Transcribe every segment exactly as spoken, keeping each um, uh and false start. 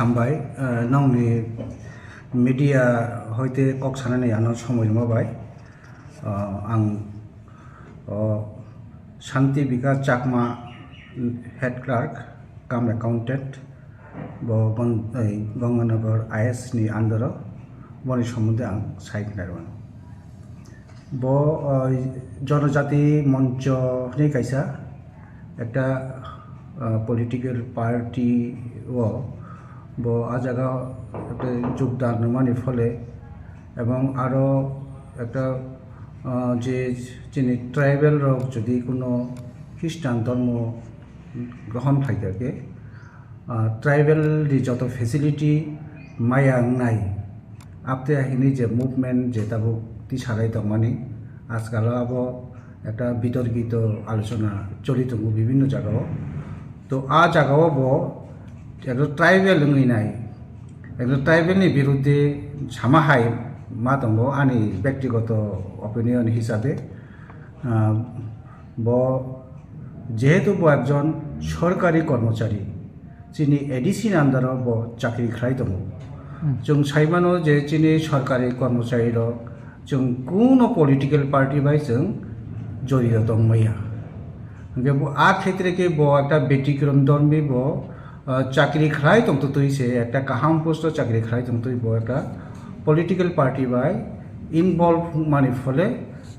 Hambai, eh, nongni media hoite kok sanani ano somoi rwma bai. Ah, ang, oh, Shanti Bikash Chakma, head clerk cum accountant, bo Gon-, ei, Ganganagar I S ni under o, boni sombonde ang sai khnai rwmano. Bo, ah, Jonojati Moncho hwnwi kaisa ekta, ah, political party o bo ah jaga ekta jogdan rwmani phole, ebong aro ekta, ah, je chini tribal rok jodi kuno Christian dhormo grohon khlai kha khe, ah, tribal ni joto facility maya wngnai, apte hini je movement je tabuk tisarai tongmani, ajkal abo ekta bitorkito alochona choli tongo bibhinno jagao. To a jagao bo ekta tribal wngwi nai, ekta tribal ni biruddhe sama hai ma tongo ani bektigoto opinion hisabe. Ah, bo jehetu bo ekjon sorkari kormochari, chini A D C ni under o bo chakri khlai tongo. Hmm. Chwng sai mano je chini sorkari kormochari rok chwng kuno political party bai chwng joriyo tong maya. Hwnkhe bo a khetre khe bo ekta betikrom dhormi bo, ah, chakri khlai tong twi se ekta kaham post o chakri khlai tong twi bo ekta political party bai involve mani phole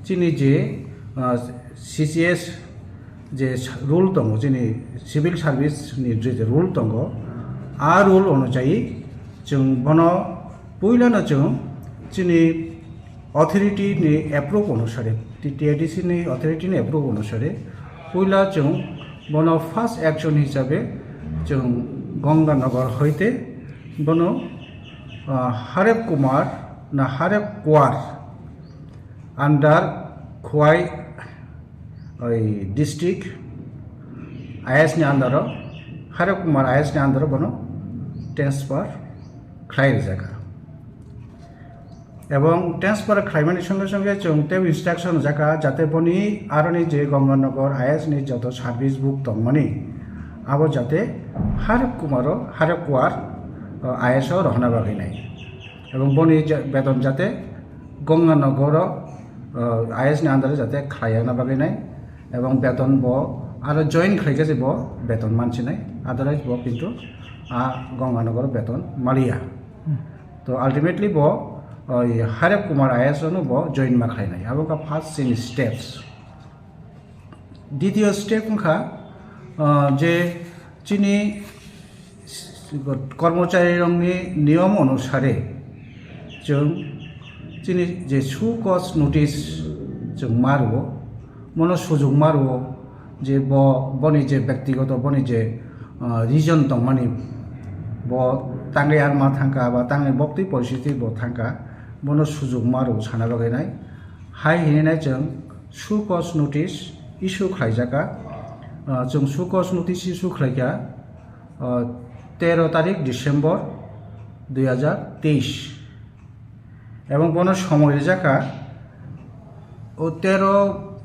chini je, ah, C C S je sa-, rule tongo, chini civil service ni je, je rule tongo, a rule onujayi chwng bono puilano chwng chini authority ni approve onusare, T T A D C ni authority ni approve onusare, puila chwng bono first action hisabe chwng Ganganagar hoite bono, ah, Harep Kumar na Harep Kuar under Khowai, oi, district I S ni under o, Harep Kumar I S ni under o bono transfer khlai rijak. Ebong transfer khlaimani songe songe chwng tei instruction rijak kha, jate boni aroni je Ganganagar I S ni joto service book tongmani, abo jate Harep Kumar o, Harep Kuar, o, I S o rohorna bagwi nai. Ebong boni je beton jate Ganganagar o, o, I S ni under o jate khlaina bagwi nai. Ebong beton bo aro join khlai khe se bo beton mansinai. Otherwise bo kintu a Ganganagar o beton maliya. Hmm. To ultimately bo, o, Harep Kumar I S o no bo join ma khlainai. Abo wngkha first chini steps. Ditiyo step wngkha, ah, je chini kormocharirokni niyom onusare chwng chini je show cause notice chwng ma rwo, bono sujuk ma rwo je bo, boni je bektigoto, boni je, ah, reason tongmani, bo tangwi arma thangkha ba tangwi boktwi poristhiti bo thangkha, bono sujuk ma rwo sana bagwi nai. Hai hinwi nai chwng show cause notice issue khlaijak kha. Ah, chwng show cause notice issue khlai kha, ah, tero tarik December dui hajar teis. Ebong bono somoi rijak kha, o tero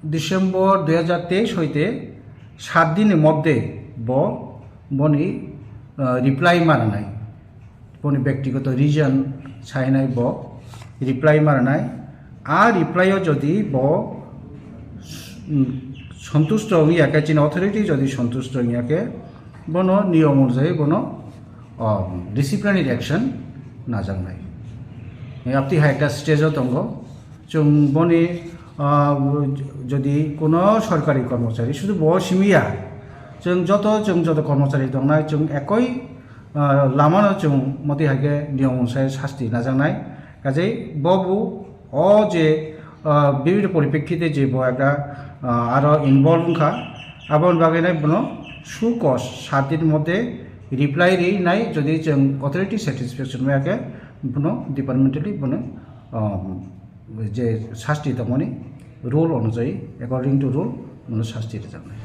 December dui hajar teis hoite sat dinni moddhe bo boni, ah, reply ma rwnai. Boni bektigoto reason sainai bo reply ma rwnai. A reply o jodi bo, mm, santusto wngya khe, chini authority jodi santusto wngya khe, bono niyom onujai bono, um, disciplinary action najaknai. Apti hai ekta stage o tongo. Chwng boni, ah, jodi kuno sorkari kormochari, sudu bo simi ya, chwng joto, chwng joto kormochari tongnai, chwng ekoi, ah, lamano chwng moti hai khe niyom onusai sasti najaknai. Kajei bo bo o je, ah, bibhinno poripekkite je bo ekta, ah, aro involve wngkha, aboni bagwi nai bono show cause sat din moddhe reply ri nai, jodi chwng authority satisfaction maya khe bono departmentally bono, um, je sasti tongmani rule onujai, according to rule, bono sasti rwjaknai.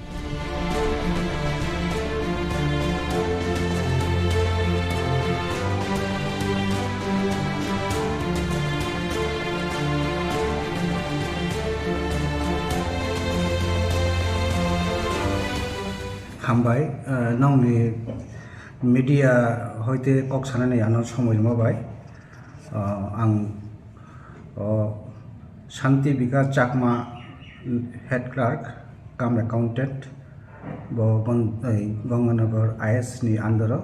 Hambai, eh, nongni Media hoite kok sanani ano somoi rwma bai, ah, ang, oh, Shanti Bikash Chakma, head clerk cum accountant, bo Gon-, ei, Ganganagar I S ni under o,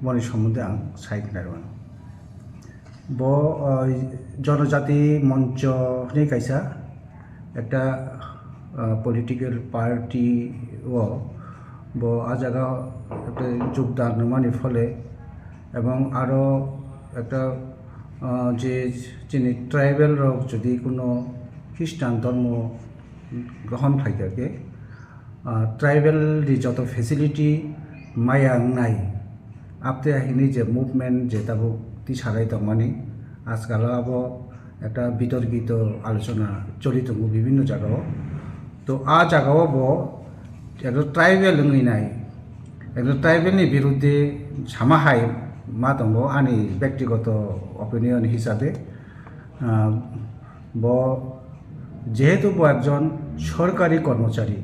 boni sombonde ang sai khnai rwmani. Bo, ah, Jonojati Moncho hwnwi kaisa ekta, ah, political party o bo ah jaga ekta jogdan rwmani phole, ebong aro ekta, ah, je chini tribal rok jodi kuno Christian dhormo grohon khlaikha khe, ah, tribal ni joto facility maya wngnai, apte hini je movement je tabuk tisarai tongmani, ajkal abo ekta bitorkito alochona choli tongo bibhinno jagao. To a jagao bo ekta tribal wngwi nai, ekta tribal ni birudde sama hai ma tongo ani bektigoto opinion hisabe, ah, bo jehetu bo ekjon sorkari kormochari,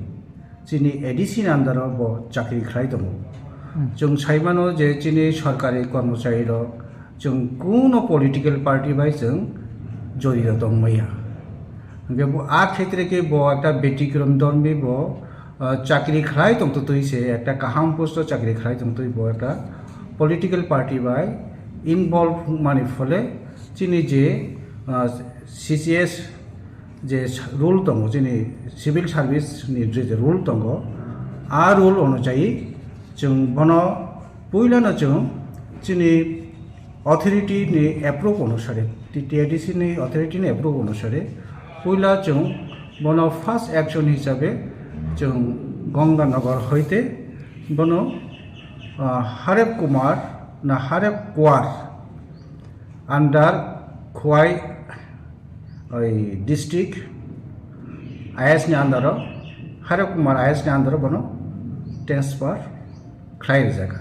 chini A D C ni under o bo chakri khlai tongo. Hmm. Chwng sai mano je chini sorkari kormochari rok chwng kuno political party bai chwng jorito tong maya. Hwnkhe bo a khetre khe bo ekta betikrom dhormi bo, ah, chakri khlai tongtwtwi se ekta kaham post o chakri khlai tongtwi bo ekta political party bai involve mani phole chini je, ah, C C S je sa-, rule tongo, chini civil service ni je, je rule tongo, a rule onujayi chwng bono puilano chwng chini authority ni approve onusare, T T A D C ni authority ni approve onusare puila chwng bono first action hisabe chwng Ganganagar hoite bono, ah, Harep Kumar na Harep Kuar under Khowai, oi, district I S ni under o, Harep Kumar I S ni under o bono transfer khlai rijak.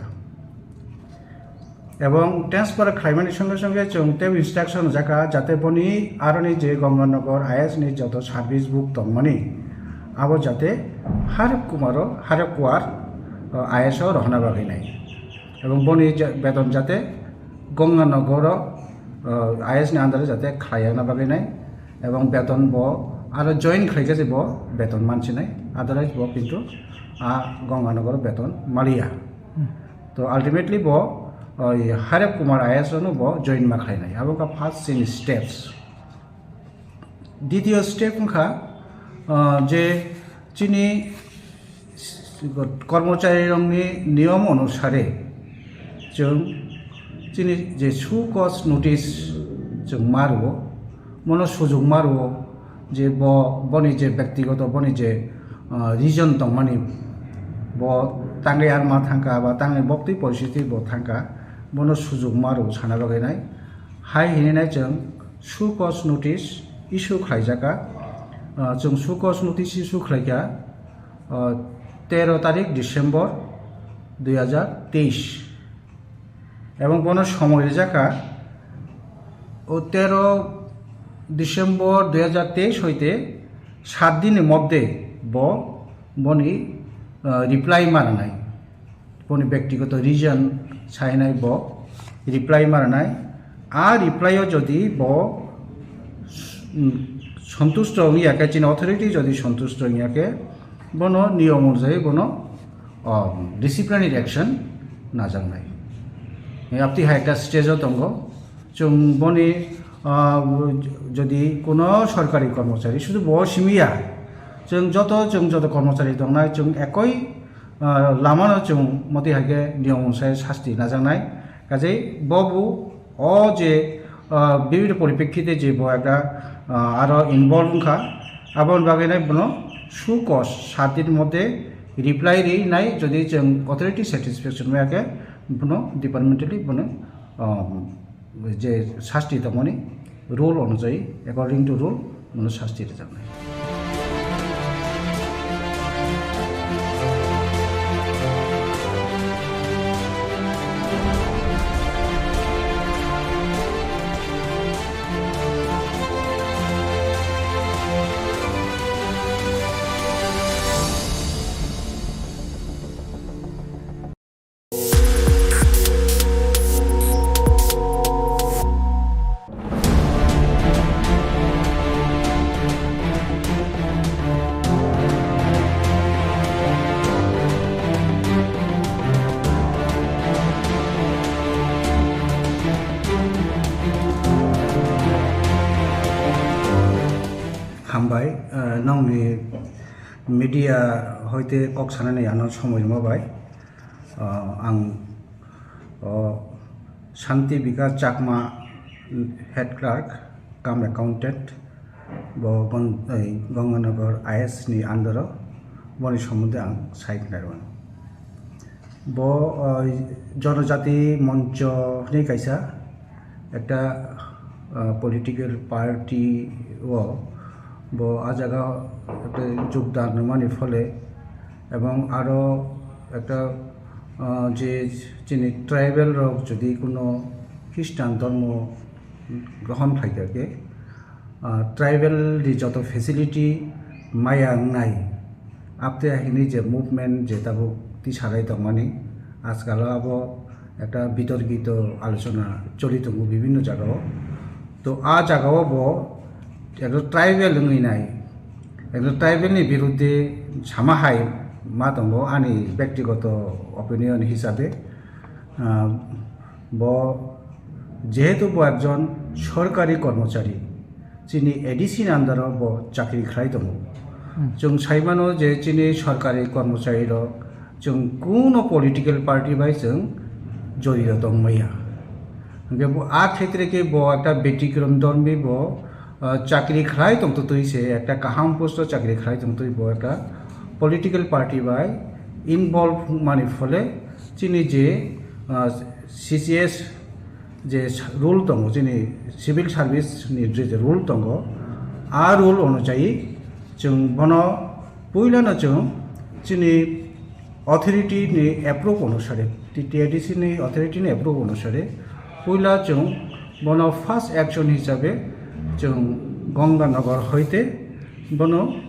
Ebong transfer khlaimani songe songe chwng tei instruction rijak jate boni aroni je Ganganagar I S ni joto service book tongmani abo jate Harep Kumar o, Harep Kuar, o, I S o rohorna bagwi nai. Ebong boni je-, beton jate Ganganagar o, o, I S ni under o jate khlaiyakna bagwi nai, ebong beton bo aro join khlaikhe se bo beton mansinai, otherwise bo kintu a Ganganagar o beton maliya. Hmm. To ultimately bo, o, i Harep Kumar I S o no bo join ma khlainai, abo wngkha first chini steps. Ditiyo step wngkha, ah, je chini kormocharirokni niyom onusare chwng chini je show cause notice chwng ma rwo, bono sujuk ma rwo je bo, boni je bektigoto, boni je, ah, reason tongmani, bo tangwi ar ma thangkha ba tangwi boktwi poristhiti bo thangkha, bono sujuk ma rwo sana bagwi nai. Hai hinwi nai chwng show cause notice issue khlaijaka. Ah, chwng show cause notice issue khlaikha, ah, tero tarik December dui hajar teis. Ebong bono somoi rijakha, o tero December dui hajar teis hoite sat dinni moddhe bo boni, ah, reply ma rwnai. Boni bektigoto reason sainai bo reply ma rwnai. A reply o jodi bo, mm, santusto wngya khe, chini authority jodi santusto wngya khe, bono niyom onujai bono, o, disciplinary action najaknai. Apti hai ekta stage o tongo. Chwng boni, ah, jodi kuno sorkari kormochari, sudu bo simi ya, chwng joto, chwng joto kormochari tongnai, chwng ekoi, ah, lamano chwng moti hai khe niyom onusai sasti najaknai. Kajei bo bu o je, ah, bibhinno poripekkite je bo ekta, ah, aro involve wngkha, aboni bagwi nai bono show cause sat din moddhe reply ri nai, jodi chwng authority satisfaction maya khe bono departmentally bono, um, je sasti tongmani rule onujai, according to rule, bono sasti rwjaknai. Nongni media hoite kok sanani ano somoi rwma bai, ah, ang, oh, Shanti Bikash Chakma, head clerk cum accountant, bo Gon-, ei, Ganganagar I S ni under o, boni sombonde ang sai khnai rwno. Bo, ah, Jonojati Moncho hinwi kaisa ekta, ah, political party o bo ah jaga ekta jogdan rwmani phole, ebong aro ekta, ah, je chini tribal rok jodi kuno Christian dhormo grohon khlai kha khe, ah, tribal ni joto facility maya wngnai, apte hinwi je movement je tabuk tisarai tongmani, ajkal abo ekta bitorkito alochona choli tongo bibhinno jagao. To a jagao bo ekta tribal wngwi nai, ekta tribal ni biruddhe sama hai ma tongo ani bektigoto opinion hisabe. Ah, bo jehetu bo ekjon sorkari kormochari, chini A D C ni under o bo chakri khlai tongo. Hmm. Chwng sai mano je chini sorkari kormochari rok chwng kuno political party bai chwng joriyo tong maya. Hwnkhe bo a khetre khe bo ekta betikrom dhormi bo, ah, chakri khlai tongtwtwi se, ekta kaham post o chakri khlai tongtwi bo ekta political party bai involve mani phole chini je, ah, C C S je sa-, rule tongo, chini civil service ni je, je rule tongo, a rule onujayi chwng bono puilano chwng chini authority ni approve onusare, T T A D C ni authority ni approve onusare, puila chwng bono first action hisabe chwng Ganganagar hoite bono,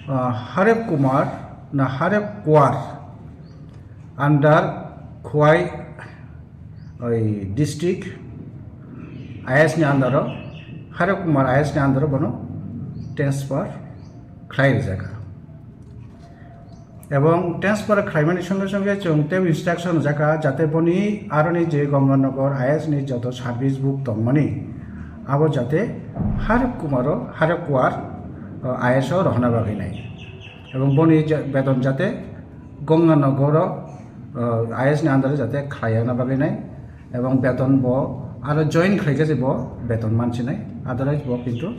ah, Harep Kumar na Harep Kuar under Khowai, oi, district I S ni under o, Harep Kumar I S ni under o bono transfer khlai rijak. Ebong transfer khlaimani songe songe chwng tei instruction rijak kha, jate boni aroni je Ganganagar I S ni joto service book tongmani, abo jate Harep Kumar o, Harep Kuar, o, I S o rohorna bagwi nai. Ebong boni je-, beton jate Ganganagar o, o, I S ni under o jate khlaiyana bagwi nai. Ebong beton bo aro join khlaikhe je bo beton mansinai, otherwise bo kintu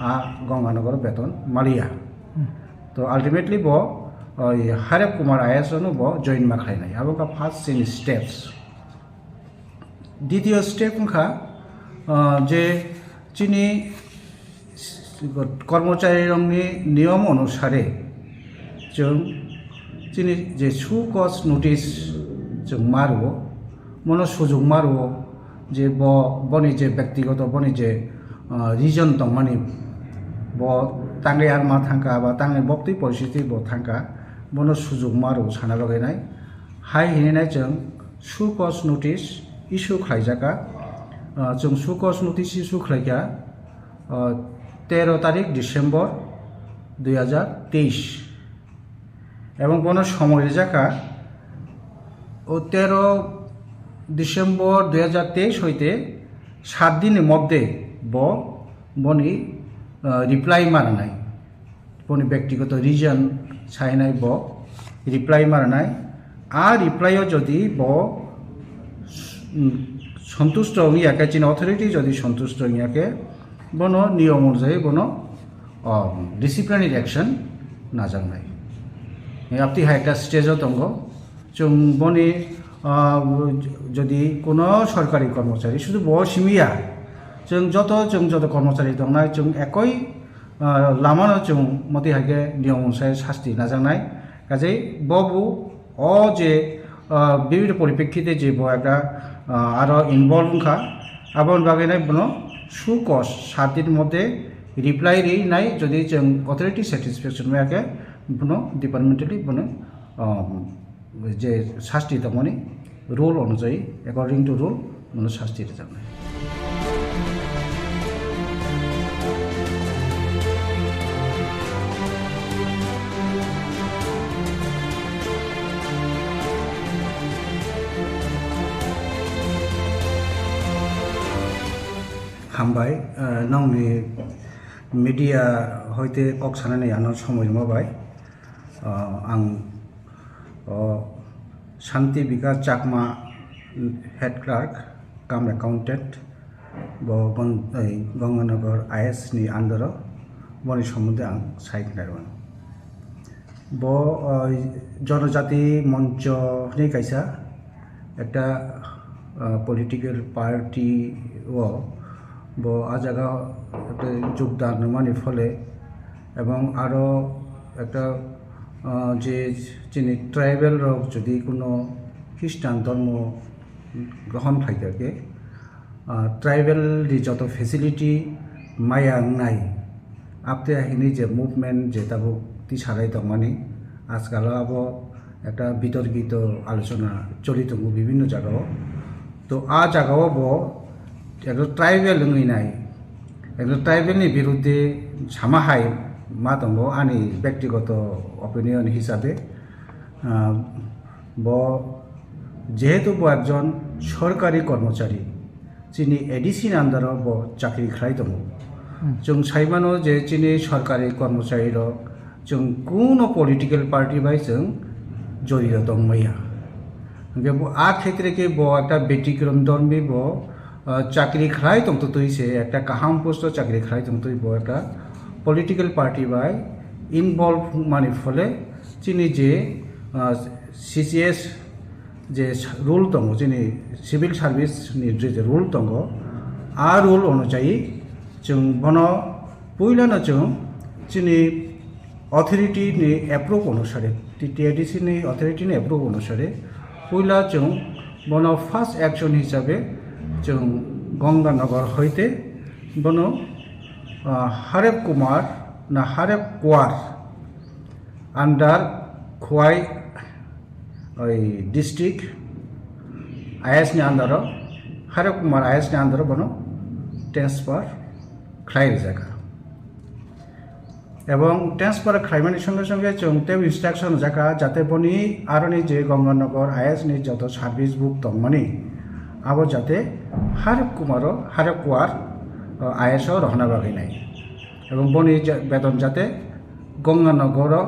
a Ganganagar o beton maliya. Hmm. To ultimately bo, oi, Harep Kumar I S no bo join ma khlainai. Abo wngkha first chini steps. Ditiyo step wngkha, ah, je chini kormochari rokni niyom onusare chwng chini je show cause notice chwng ma rwo, mono sujug ma rwo je bo, boni je bektigoto boni je, ah, reason tongmani, bo tangwi arma thangkha ba tangwi boktwi poristhiti bo thangkha, bono sujug ma rwo sana bagwi nai. Hai hinwi nai chwng show cause notice issue khlaijak kha. Ah, chwng show cause notice issue khlaikha, ah, tero tarik December dui hajar teis. Ebong bono somoi rijak kha, o tero December dui hajar teis hoite sat dinni moddhe bo boni, ah, reply ma rwnai. Boni bektigoto reason sainai bo reply ma rwnai. A reply o jodi bo, mm, santusto wngya khe, chini authority jodi santusto wngya khe, bono niyom onujayi bono, o, disciplinary action najaknai. Apti hai ekta stage o tongo. Chwng boni, ah, jodi kuno sorkari kormochari, sudu bo simi ya, chwng joto, chwng joto kormochari tongnai, chwng ekoi, ah, lamano chwng moti hai khe niyom onusai sasti najaknai. Kajei bo bu o je, ah, bibhinno poripekkite je bo ekta, ah, aro involve wngkha, aboni bagwi nai bono show cause sat din moddhe reply rinai, jodi chwng authority satisfaction maya khe bono departmentally bono, ah, je sasti tongmani rule onujayi, according to rule, bono sasti rwjaknai. Hambai, eh, nongni Media hoite kok sanani ano somoi rwma bai, ah, ang, oh, Shanti Bikash Chakma, head clerk cum accountant, bo Gon-, ei, Ganganagar I S ni under o, boni sombonde ang sai khnai rwmani. Bo, ah, Jonojati Moncho hinwi kaisa ekta, ah, political party o bo ah jaga ekta jogdan rwmani phole, ebong aro ekta, ah, je chini tribal rok jodi kuno Christian dhormo grohon khlai kha khe, ah, tribal ni joto facility maya wngnai, apte hini je movement je tabuk tisalai tongmani, ajkal o abo ekta bitorkito alochona choli tongo bibhinno jagao. To a jagao bo ekta tribal wngwi nai, ekta tribal ni birudde sama hai ma tongo ani bektigoto opinion hisabe. Ah, bo jehetu bo ekjon sorkari kormochari, chini A D C ni under o bo chakri khlai tongo. Hmm. Chwng sai mano je chini sorkari kormochari rok chwng kuno political party bai chwng joriyo tong maya. Hwnkhe bo a khetre khe bo ekta Betikrom Dhormi bo, ah, chakri khlai tongtwtwi se ekta kaham post o chakri khlai tongtwi bo ekta political party bai involve mani phole chini je, ah, C C S je sa-, rule tongo, chini civil service ni je, je rule tongo, a rule onujayi chwng bono puilano chwng chini authority ni approve onusare, T T A D C ni authority ni approve onusare puila chwng bono first action hisabe chwng Ganganagar hoite bono, ah, Harep Kumar na Harep Kuar under Khowai, oi, district I S ni under o, Harep Kumar I S ni under o bono transfer khlai rijak kha. Ebong transfer khlaimani songe songe chwng tei instruction rijak kha, jate boni aroni je Ganganagar I S ni joto service book tongmani, abo jate Harep Kumar o, Harep Kuar, o, I S o rohorna bagwi nai. Ebong boni je-, beton jate Ganganagar o,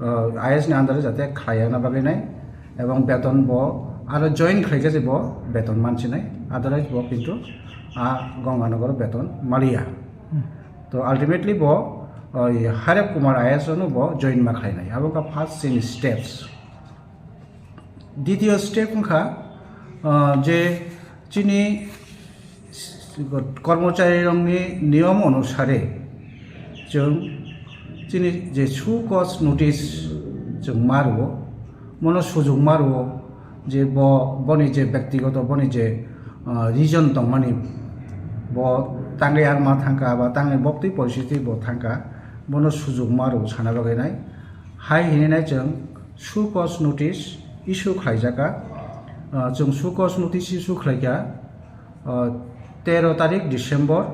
o, I S ni under o jate khlaiyakna bagwi nai. Ebong beton bo aro join khlaikhe se bo beton mansinai, otherwise bo kintu a Ganganagar o beton maliya. Hmm. To ultimately bo, o, Harep Kumar I S o no bo join ma khlainai. Abo wngkha first chini steps. Ditiyo step wngkha, o, je chini kormocharirokni niyom onusare chwng chini je show cause notice chwng ma rwo, bono sujuk ma rwo je bo, boni je bektigoto, boni je, ah, reason tongmani, bo tangwi arma thangkha ba tangwi boktwi poristhiti bo thangkha, bono sujuk ma rwo sana bagwi nai. Hai hinwi nai chwng show cause notice issue khlaijak kha. Ah, chwng show cause notice issue khlaikha, ah, tero tarik December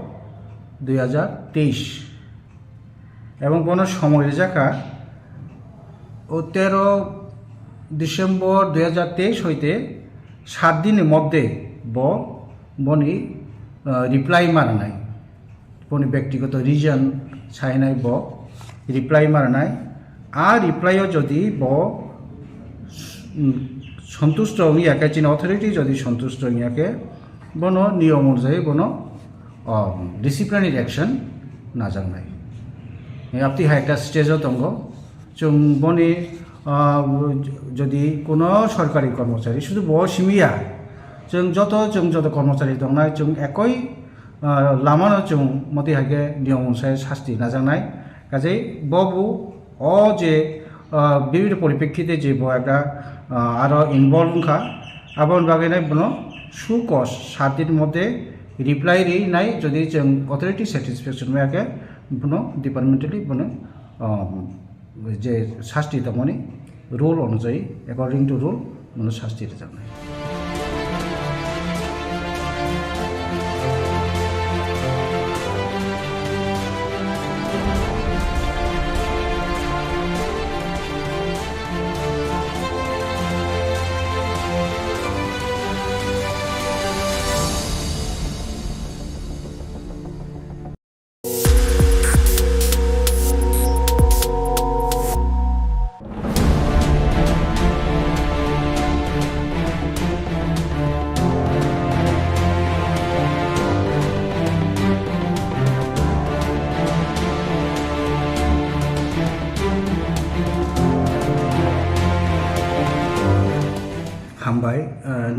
dui hajar teis. Ebong bono somoi rijak kha, o tero December dui hajar teis hoite sat dinni moddhe bo boni, ah, reply ma rwnai. Boni bektigoto reason sainai bo reply ma rwnai. A reply o jodi bo, mm, santusto wngya khe, chini authority jodi santusto wngya khe, bono niyom onujayi bono, o, disciplinary action najaknai. Apti hai ekta stage o tongo. Chwng boni, ah, jodi kuno sorkari kormochari, sudu bo simi ya, chwng joto, chwng joto kormochari tongnai, chwng ekoi, ah, lamano chwng moti hai khe niyom onusai sasti najaknai. Kajei bo bu o je, ah, bibhinno poripekkite je bo ekta, ah, aro involve wngkha, aboni bagwi nai bono show cause sat din moddhe reply rinai, jodi chwng authority satisfaction maya khe bono departmentally bono, ah, je sasti tongmani rule onujayi, according to rule, bono sasti rwjaknai.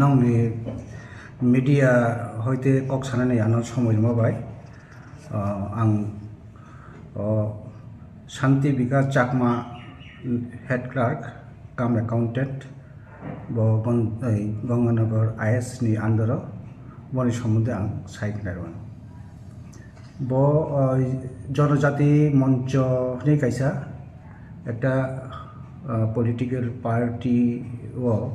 Nongni media hoite kok sanani ano somoi rwma bai, ah, ang, oh, Shanti Bikash Chakma, head clerk cum accountant, bo Gon-, ei, Ganganagar I S ni under o, boni sombonde ang sai khnai rwmano. Bo, ah, Jonojati Moncho hinwi kaisa ekta, ah, political party o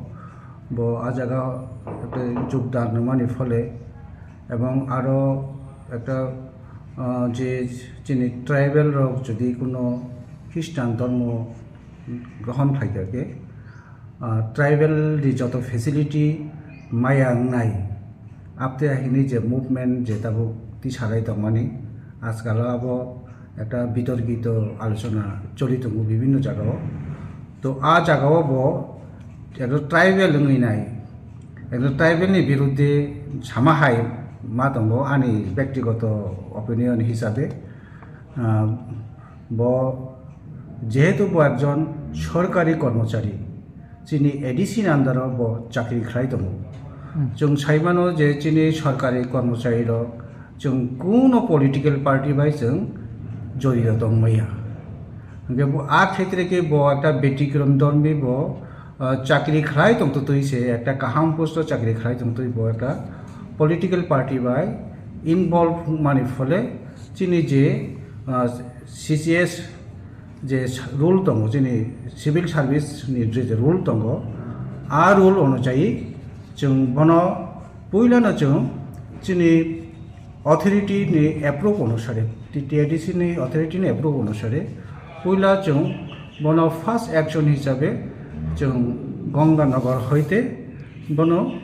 bo ah jaga ekta jogdan rwmani phole, ebong aro ekta, ah, je chini tribal rok jodi kuno Christian dhormo grohon khlaikha khe, ah, tribal ni joto facility maya wngnai, apte hinwi je movement je tabuk tisarai tongmani, ajkal o abo ekta bitorkito alochona choli tongo bibhinno jagao. To a jagao bo ekta tribal wngwi nai, ekta tribal ni birudde sama hai ma tongo ani bektigoto opinion hisabe. Ah, bo jehetu bo ekjon sorkari kormochari, chini A D C ni under o bo chakri khlai tongo. Hmm. Chwng sai mano je chini sorkari kormochari rok chwng kuno political party bai chwng joriyo tong maya. Hwnkhe bo a khetre khe bo ekta betikrom dhormi bo, ah, chakri khlai tongtwtwi se, ekta kaham post o chakri khlai tongtwi bo ekta political party bai involve mani phole chini je, ah, C C S je sa-, rule tongo, chini civil service ni je, je rule tongo, a rule onujayi chwng bono puilano chwng chini authority ni approve onusare, T T A D C ni authority ni approve onusare, puila chwng bono first action hisabe chwng Ganganagar hoite bono,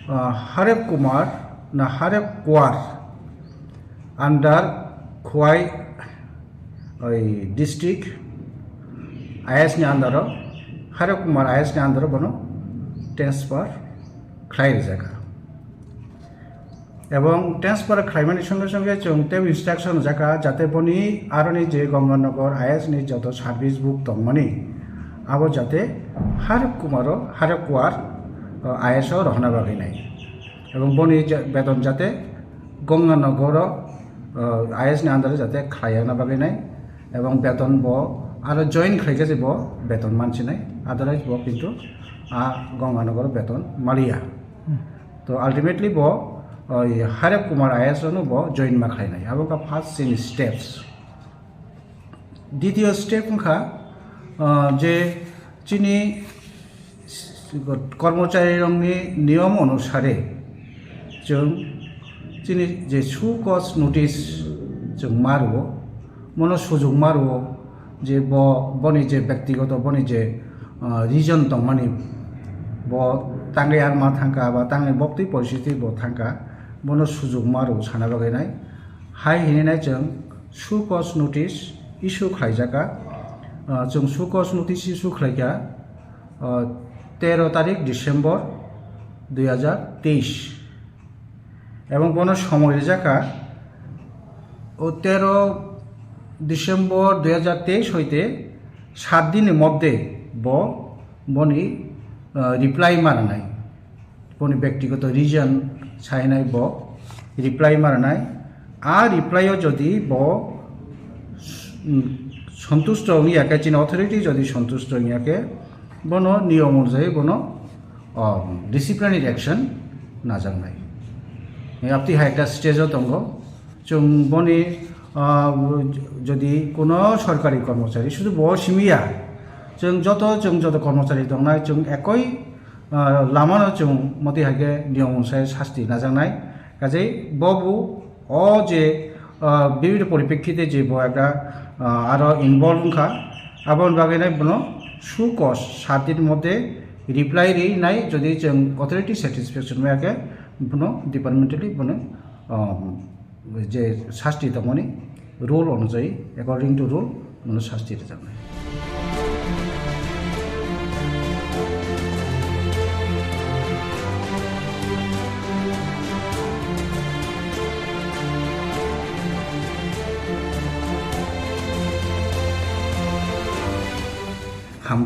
ah, Harep Kumar na Harep Kuar under Khowai, oi, district I S ni under o, Harep Kumar I S ni under o bono transfer khlai rijak. Ebong transfer khlaimani songe songe chwng tei instruction rijak kha, jate boni aroni je Ganganagar I S ni joto service book tongmani, abo jate Harep Kumar o, Harep Kuar, o, I S o rohorna bagwi nai. Ebong boni je-, beton jate Ganganagar o, o, I S ni under o jate khlaiyana bagwi nai. Ebong beton bo aro join khlaikhe je bo beton mansinai, otherwise bo kintu a Ganganagar o beton maliya. Hmm. To ultimately bo, o, Harep Kumar I S o no bo join ma khlainai. Abo wngkha first chini steps. Ditiyo step wngkha, o, je chini kormocharirokni niyom onusare chwng chini je show cause notice chwng ma rwo, bono sujok ma rwo je bo, boni je bektigoto boni je, ah, reason tongmani, bo tangwi arma thangkha ba tangwi boktwi poristhiti bo thangkha, bono sujok ma rwo sana bagwi nai. Hai hinwi nai chwng show cause notice issue khlaijak kha. Ah, chwng show cause notice issue khlaikha, ah, tero tarik December dui hajar teis. Ebong bono somoi rijak kha, o tero December dui hajar teis hoite sat dinni moddhe bo boni, ah, reply ma rwnai. Boni bektigoto reason sainai bo reply ma rwnai. A reply o jodi bo, mm, santusto wngya khe, chini authority jodi santusto wngya khe, bono niyom onujai bono, um, disciplinary action najaknai. Apti hai ekta stage o tongo. Chwng boni, ah, jodi kuno sorkari kormochari, sudu bo simi ya, chwng joto, chwng joto kormochari tongnai, chwng ekoi, ah, lamano chwng moti hai khe niyom onusai sasti najaknai. Kajei bo bu o je, ah, bibhinno poripekkite je bo ekta, ah, aro involve wngkha, aboni bagwi nai bono show cause sat din moddhe reply rinai, jodi chwng authority satisfaction maya khe bono departmentally bono, um, je sasti tongmani rule onujai, according to rule, bono sasti rwjaknai.